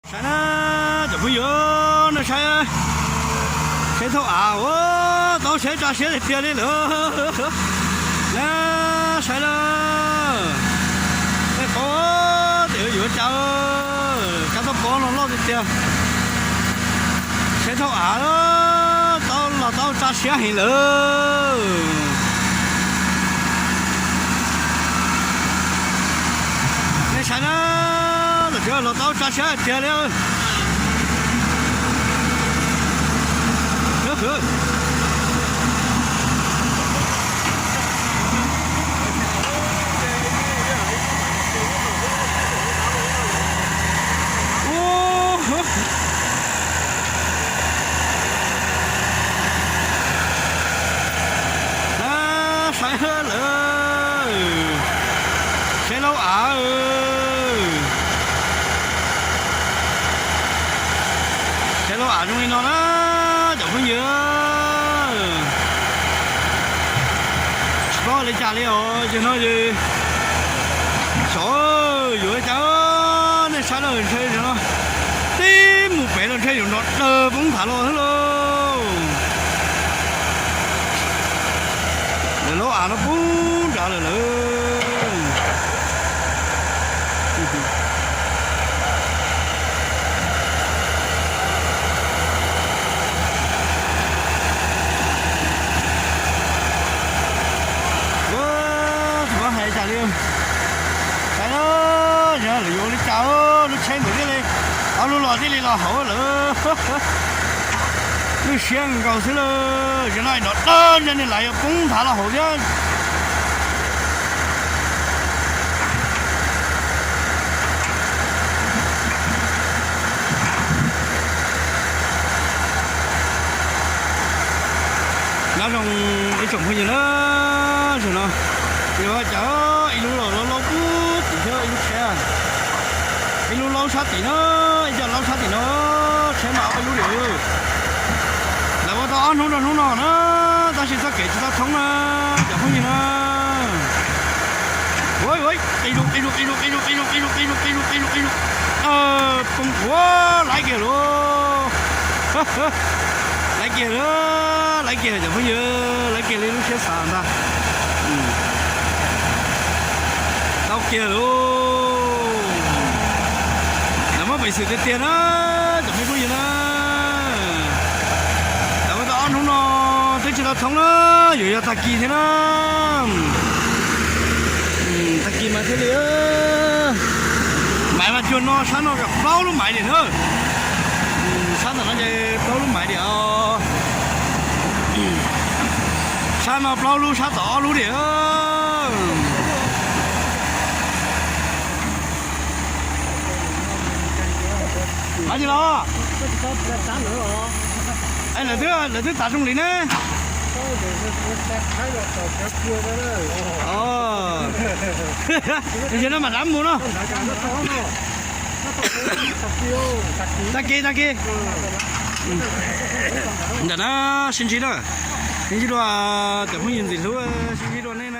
Saib na, cov phooj ywg, nej saib, saib thaum av ua tau saib tsa siab tiag tiag li lawm. Na, saib lawm, nej paub tias yuav cas, kab toj pob no loj tiag tiag. Saib thaum av tau los tau tsa siab heev lawm. Nej saib na, los tau tsa siab tiag li. Na, saib lawm, saib laub av, saib laub av zoo li no na, cov phooj ywg. Tsis paub li cas li os, yog no yog xyov yuav cas, nej saib lawm ntshe no tib mus pem los ntshe yuav nrov dawg poob nthav los xwb lauj. Lawv laub av no poob nrad lawm lawm. Tsis paub hais cas li. Saib na, lawv yuav ua li cas, lub tsheb ntawd thiaj li, ob lub los thiaj li los hauv lawm. Lub siab nkaus xwb lawm, yog no nrov dawg ntshe nws lav yuav poob nthav los hauv thiab. Nyob zoo ib tsoom phooj ywg na, zaum no yog cas ib lub los laub laub kub tim thiab ib lub tsheb, ib lub laub sab tim no, ib co laub sab tim no, tsheb mas ob peb lub li. Lawv ua tau ob hnub rau hnub no na, tab sis txoj kev tsis tau thoob na, cov phooj ywg na. Ua ua, qi lug qi lug qi lug qi lug qi lug qi lug qi lug qi lug qi lug qi lug, poob ua, laiv kiag lauj. Laiv kiag lauj, laiv kiag cov phooj ywg, laiv kiag li lub siab xav ntag. Tau kiag lauj. Lawv muab peev xwm tiag tiag na, cov me phooj ywg na. Lawv ua tau ob hnub no twb tsis tau thoob na, yuav yog tag kis thiab na. Tag kis mas thiaj li. Maiv mas cuag no, sab no plaub lub maiv li na. Sab tom no ces plaub lub maiv li os. Sab no plaub lub, sab tom ob lub li. Hais li los, lawv twb, lawv twb tav zoo li ne. Yog no mam rov mus no. Tag kis, tag kis. Ntawm na, sib ntsib na, sib ntsib dua, cov phooj ywg ntxim hlub, sib ntsib dua nej.